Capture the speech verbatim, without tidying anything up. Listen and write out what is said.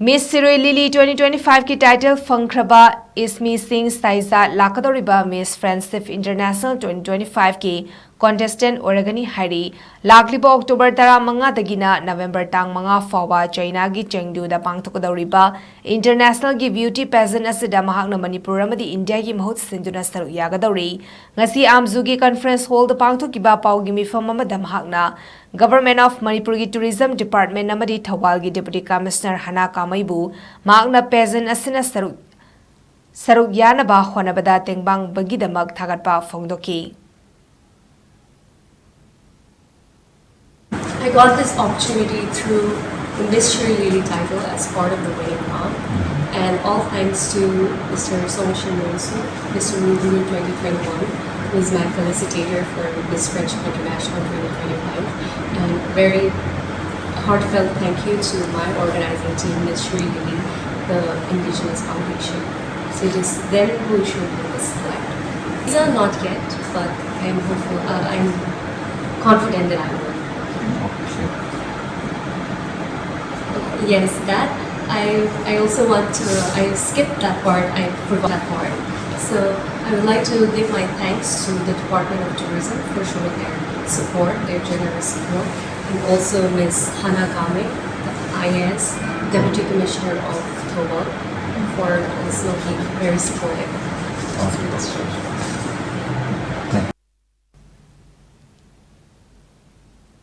Miss Sirui Lily twenty twenty-five ꯀꯤ title ꯐꯪꯈ꯭ꯔꯕ ꯏꯁꯃꯤ ꯁꯤꯡ ꯁꯥꯏꯖꯥ ꯂꯥꯛꯀꯗꯧꯔꯤꯕ Miss Friendship International twenty twenty-five ꯀꯤ contestant ꯑꯣꯏꯔꯒꯅꯤ ꯍꯥꯏꯔꯤ꯫ ꯂꯥꯛꯂꯤꯕ October ꯇꯔꯥꯃꯉꯥꯗꯒꯤꯅ November ꯇꯥꯡ ꯃꯉꯥ ꯐꯥꯎꯕ ꯆꯩꯅꯥꯒꯤ ꯆꯦꯡꯗꯨꯗ ꯄꯥꯡꯊꯣꯛꯀꯗꯧꯔꯤꯕ international ꯒꯤ beauty pageant ꯑꯁꯤꯗ ꯃꯍꯥꯛꯅ ꯃꯅꯤꯄꯨꯔ ꯑꯃꯗꯤ ꯏꯟꯗꯤꯌꯥꯒꯤ ꯃꯍꯨꯠ ꯁꯤꯟꯗꯨꯅ ꯁꯔꯨꯛ ꯌꯥꯒꯗꯧꯔꯤ꯫ ꯉꯁꯤ ꯑꯥꯝꯖꯨꯒꯤ conference hall ꯗ ꯄꯥꯡꯊꯣꯛꯈꯤꯕ ꯄꯥꯎꯒꯤ ꯃꯤꯐꯝ ꯑꯃꯗ ꯃꯍꯥꯛꯅ Government of ꯃꯅꯤꯄꯨꯔꯒꯤ Tourism Department ꯑꯃꯗꯤ ꯊꯧꯕꯥꯜꯒꯤ Deputy Commissioner ꯍꯅꯥ ꯀꯥꯃꯩꯕꯨ ꯃꯍꯥꯛꯅ pageant ꯑꯁꯤꯅ ꯁꯔꯨꯛ, ꯁꯔꯨꯛ ꯌꯥꯅꯕ ꯍꯣꯠꯅꯕꯗ ꯇꯦꯡꯕꯥꯡꯕꯒꯤꯗꯃꯛ ꯊꯥꯒꯠꯄ ꯐꯣꯡꯗꯣꯛꯈꯤ꯫ I got this opportunity through the Miss Sirui Lily title as part of the winning round, and all thanks to Mister Song Shin Won Soo, Mister Rubin twenty twenty-one, who is my felicitator for Miss Friendship International twenty twenty-five, and very heartfelt thank you to my organizing team, Miss Sirui Lily, the Indigenous Foundation. So it is them who showed me this light. These are not yet, but I'm hopeful. Uh, I'm confident that I will. Yes, that I I also want to. I skipped that part. I forgot that part. So I would like to give my thanks to the Department of Tourism for showing their support, their generous support, and also Miss Hana Kame, the I A S, Deputy Commissioner of Thoubal, for also being very supportive.